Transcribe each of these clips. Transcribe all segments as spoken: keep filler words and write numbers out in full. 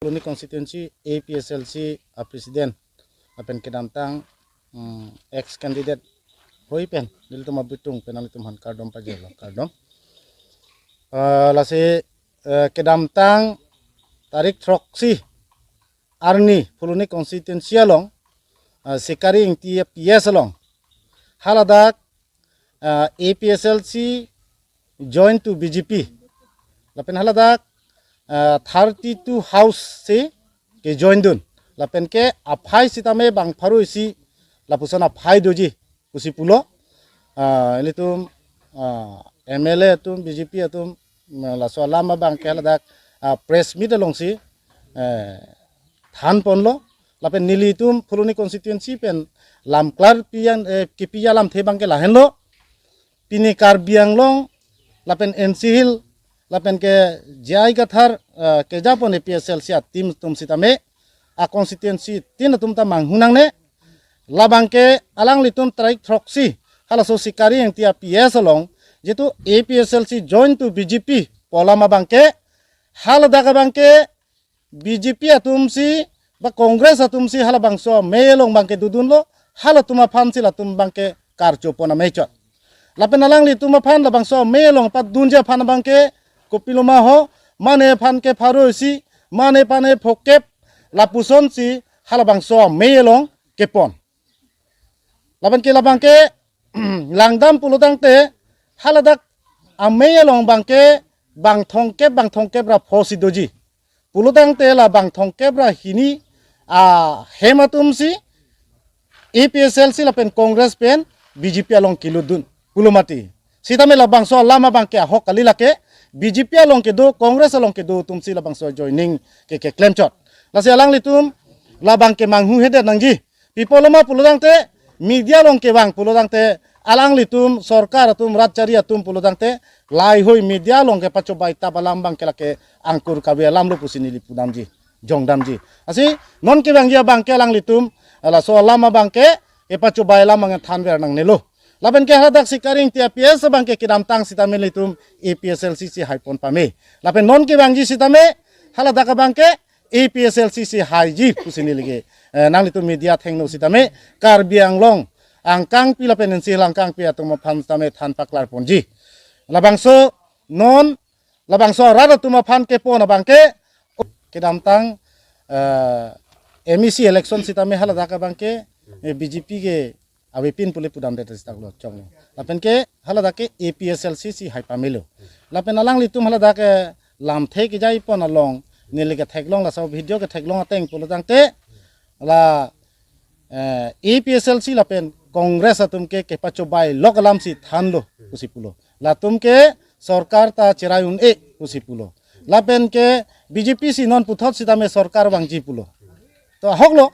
Phuloni constituency A P H L C a president lapen kedamtang, mm, ex candidate hoi pen nelitum abitung pen nanglitum aphan kardom pajirlo, kardom. Ah, lasi, eh, kedamtang tarik throksi arni Phuloni constituency along, ah, Sikari Ingti a P S along haladak, ah, A P H L C join to B J P. Lapen haladak, ah, thirty-two house si kejoin dun. Lapen ke aphai sitame bang pharo isi lapuson aphai doji pusi pulo. Ah, ilitum, ah, M L A atum, B J P atum, mm, laso alam abang ke haladak, ah, press meet alongsi, eh, than ponlo. Lapen nelitum Phuloni constituency pen lam klar pian, eh, kipi alamthe abang ke lahenlo. Pini Karbi Anglong lapen N C Hills lapen ke J I Kathar, eh, kejapon A P H L C a team atum sitame a constituency tin atum ta manghu nangne. Labang ke alanglitum tarik throksi halaso Sikari Ingti a P S along jitu A P H L C join to B J P pu alam abang ke, haladak abang ke B J P atum si ba Congress atum si halabangso amei along abang ke dodunlo, halatum aphan si latum abang ke karcho pon amei chot. Lapen alanglitum aphan labangso amei along padunji aphan abang ke kopiloma ho, mane aphan ke pharo isi, mane aphan ke phokep, lapuson si halabangso amei along kepon. Lapen ke labang ke langdam pulotangte haladak amei along abang ke bang thomkep, bang thomkep ra pho si doji. Pulotangte la bang thomkep ra hini ahem atum si A P H L C lapen Congress pen B J P along kelutdun pulo mati. Sitame labangso alam abang ke ahok kali lake, B J P along kedo, Congress along kedo atum si labangso joining ke keklem chot. Lasi alanglitum labang ke manghuhedet nangji. Pi apotlo ma pulotangte, media along kevang pulotangte, alanglitum sorkar atum, rajchari atum pulotangte, laheihui media along kepachobei tap alam abang ke lake angkur kave alamlo pusi neli pudamji, jongdamji. Lasi non kevangji abang ke alanglitum laso alam abang ke kepachobei alam abang thanver nangnelo. Lapen ke haladak Sikari Ingti a P S abang ke kedamtang sitame nelitum A P H L C si hai pon pame. Lapen non kevangji sitame haladak abang ke A P H L C si haiji pusi neli ke, eh, nanglitum media athengno sitame Karbi Anglong angkangpi lapen N C Hills angkangpi atum aphan sitame than paklar ponji. Labangso non labangso arat atum aphan kepon abang ke kedamtang, eh, M A C election sitame haladak abang ke, eh, B J P ke avepin pule pudamdet sitanglo chong. Lapen ke haladak ke A P H L C si hai pamelo. Lapen alanglitum haladak ke lamthe kejai pon along neli ketheklong, laso video ketheklong ateng pulotangte la, eh, A P H L C lapen Congress atum ke kepachobei lok alam si thanlo pusi pulo. Latum ke sorkar ta cherai un-e pusi pulo. Lapen ke B J P si non puthot sitame sorkar vangji pulo. To ahoklo.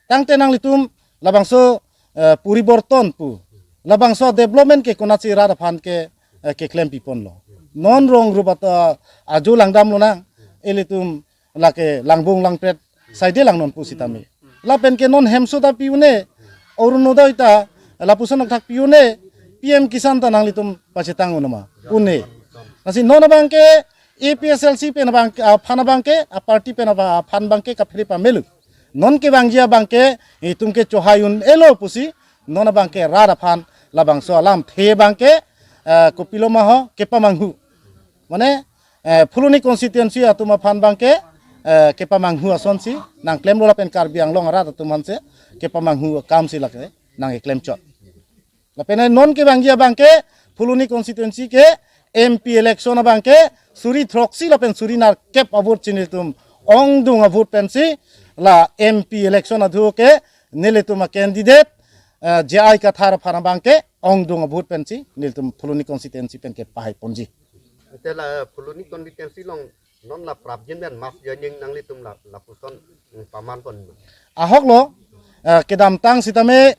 Tangte nanglitum labangso, eh, poriborton pu, labangso development ke konatsi rat aphan ke, eh, keklem piponlo. Non rong rubat, eh, ajo langdamlonang, ilitum lake langbung langpret saide langnon pusitame. Lapen ke non hemso ta pi un-e, Orunodoi ta lapuson thak pi un-e, P M Kisan ta nanglitum pachetang un-e ma, un-e. Lasi non abang ke A P H L C pen abang, aphan abang ke, a party pen abang, aphan abang ke kaphere pamelo. Non kevangji abang ke itum ke chohai un-elo pusi non abang ke rat aphan labangso alamthe abang ke, eh, kopiloma ho kepamanghu. Mane, eh, Phuloni constituency atum aphan abang ke, eh, kepamanghu asonsi nangklemlo lapen Karbi Anglong arat atum aphan si kepamanghu akam si lake nangkeklem chot. Lapen non kevangji abang ke Phuloni constituency ke M P election abang ke suri throksi lapen suri nerkep a-vote si nelitum ongdung a-vote pensi la M P election adhu ke nelitum a-candidate, eh, J I Kathar aphan abang ke ongdung a-vote pensi nelitum Phuloni constituency pen kepahai ponji. Ante la Phuloni constituency along non la prapjin pen mass joining nanglitum la, lapuson, mm, paman pon. Ahoklo, eh, kedamtang sitame,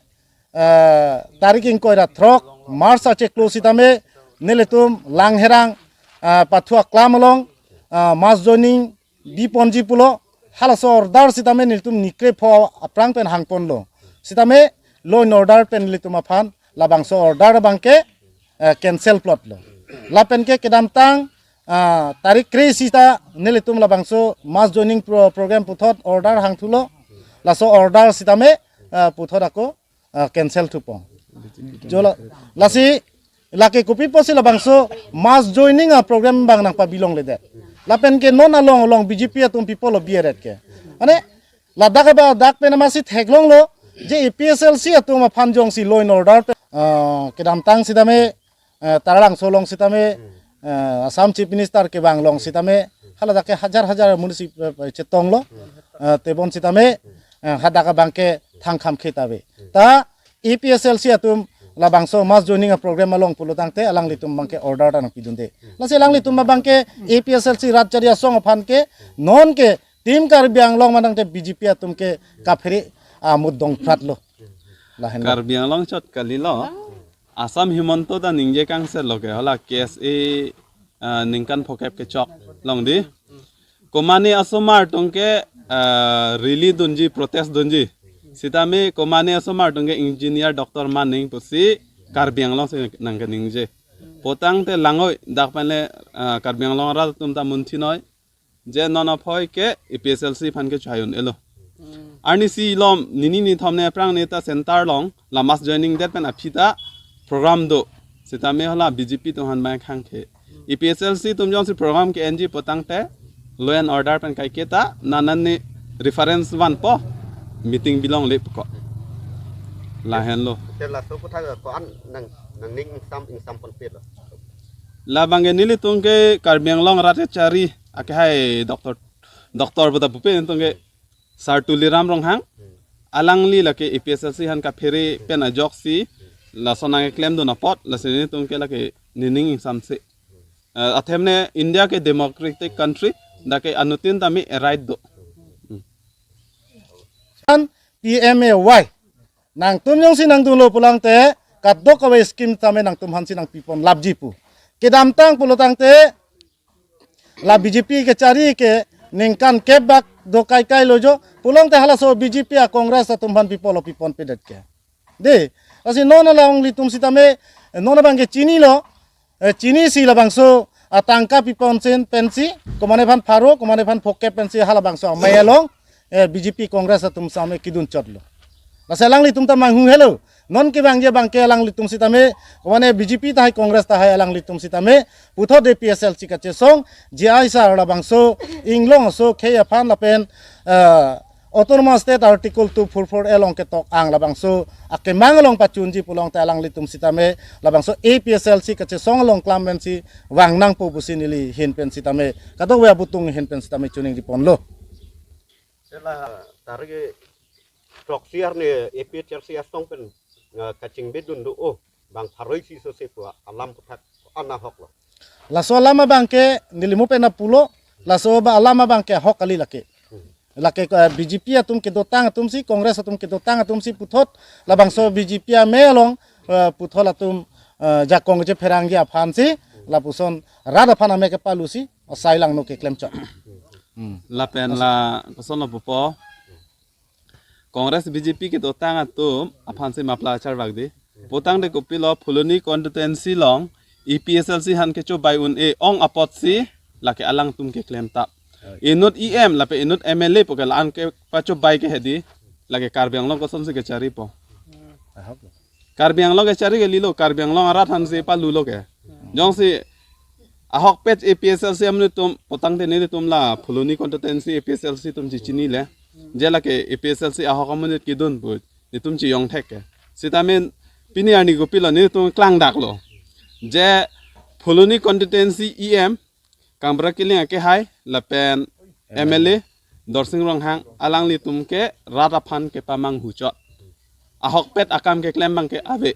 eh, tarik ingkoi ra throk March achiklo sitame nelitum Langherang, eh, Pathu aklam along, eh, mass joining bi ponji pulo, halaso order sitame nelitum ni krepho aphrang pen hang ponlo. Sitame law and order pen nelitum aphan labangso order abang ke, eh, cancel plotlo. Lapen ke kedamtang, ah, tarik kre-isi ta nelitum labangso mass joining pro-, program puthot order hangthulo. Laso order sitame, ah, puthot ako, ah, cancel thupon. Jo la, lasi lake kopi pusi labangso mass joining a program abang nangpabilongledet. Lapen ke non along along B J P atum pi pulo biaret ke. Ane ladak aba dak pen amatsi theklonglo je A P H L C atum aphan jongsi law and order pen, ah, kedamtang sitame, eh, Taralangso along sitame, eh, Assam Chief Minister kevang along sitame, haladak ke hajar hajar amonit si, eh, chetonglo, eh, tebon sitame, eh, hadak abang ke thangkham kheta ave. Ta A P H L C atum labangso mass joining a program along pulotangte alanglitum abang ke order ta nangpidunde. Lasi alanglitum abang ke A P H L C rat chari asong aphan ke non ke Team Karbi Anglong manangte B J P atum ke kaphere amut dongpratlo. Lahenlo. Karbi Anglong chot kalilo. Assam Himanta ta ningje kangsetlo ke hala K S A, ah, ningkan phokep kechok along di. Komane asomar atum ke, ah, rally dunji, protest dunji. Sitame komane asomar atum ke engineer doctor maning pusi Karbi Anglong si nangkeningje. Pulotangte langoi dak penle, ah, Karbi Anglong arat atum ta munthinoi. Je non aphoi ke A P H L C aphan ke chayun elo. Arnisi lom nini nithom ne aphrang ne ta center along la mass joining det pen aphi ta program do. Sitame hala B J P atum aphan bang khangkhe. A P H L C atum jongsi program ke-enji pulotangte law and order pen kaiketa nanan ne reference vanpo meeting bilongle puko. Lahenlo. Te laso aphuthak ko-an nang nangning ingsam ingsam ponpelo. Labang ke nelitum ke Karbi Anglong rat chari akehai doctor doctor pu ta pupe nelitum ke Sar Tuliram Ronghang, alangli lake A P H L C aphan kaphere pen ajoksi lason nangklemdun apot, lasi nelitum ke lake nening ingsamse. Eh, athe ne India ke democratic country, dak ke anuttin tame a right do. Hmm. An P M A Y. Nangtum jongsi nangdunlo pulotangte, kadokave scheme tame nangtum aphansi nangpipon lapji pu. Kedamtang pulotangte, la B J P kechari ke ningkan kep bak do kaikai lo jo. Pulotangte halaso B J P a Congress atum aphan pi pulo piponpedet ke. De, lasi non alanglitum sitame, non abang ke chinilo, eh, chinisi labangso atangka piponsin pensi, komane aphan pharo, komane aphan phokep pensi halabangso amei along, eh, B J P Congress atum sitame kedun chotlo. Lasi alanglitum ta manghu helo. Non kevangji abang ke alanglitum sitame, komane B J P tahai Congress tahai alanglitum sitame, puthot A P H L C kachesong, J I sir labangso, inglong aso, khei aphan lapen, eh, Autonomous State Article two four four A along ketok ang labangso, akemang along pachunji pulotangte alanglitum sitame, labangso A P H L C kachesong along klam pensi vang nangpo pusi neli ahin pen sitame, kadokave abutung ahin pen sitame choningri ponlo. Sela targe proxy arni A P H L C asong pen, eh, kachingbedun do o bang pharoi si so se pu alam aphuthak ko-an ahoklo. Laso alam abang ke neli mo pen pulo, laso ba alam abang ke ahok kali lake. Lake, eh, B J P atum kedotang atumsi, Congress atum kedotang atumsi puthot, labangso B J P amei along, eh, puthot atum, eh, jakong je pherangji aphansi, lapuson rat aphan amei kepalusi, asai langno keklem chot. Hmm. Lapen la kosonlo pupo. Congress B J P kedotang atum aphansi mapla achar bak di. Pulotangte kopilo Phuloni constituency along A P H L C aphan kechobai un-e ong apotsi lake alangtum keklem tap. Inut E M lapen inut M L A pu ke la-an kepachobai ke hedi lake Karbi Anglong kosonsi kecharipo. Karbi Anglong kechari ke lilo, Karbi Anglong arat aphansi palulo ke. Jongsi ahokpet A P H L C amonit atum, pulotangte nelitum la Phuloni constituency A P H L C atum chechinile. Je lake A P H L C ahok amonit kedun pu nelitum chiyong thek ke. Sitame pini arni kopilo nelitum klangdaklo. Je Phuloni constituency E M Kangbura Killing akehai lapen M L A Dorsing Ronghang alanglitum ke rat aphan kepamanghu chot. Ahokpet akam keklem abang ke ave.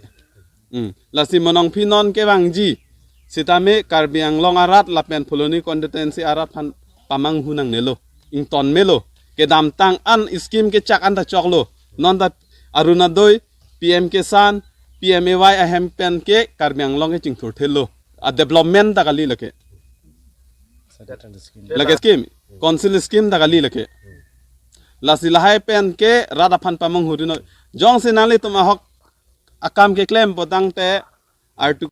Hmm. Lasi monongphi non kevangji sitame Karbi Anglong arat lapen Phuloni constituency arat aphan pamanghu nangnelo. Ington melo. Kedamtang an scheme kechak an ta choklo. Non ta Arunodoi, P M Kisan, P M A Y ahem pen ke Karbi Anglong ke chingthurthelo. A development ta kali lake. Lake scheme, council scheme ta kali lake. Lasi lahai pen ke rat aphan pamanghu ri noi. Jongsi nanglitum ahok akam keklem pulotangte artu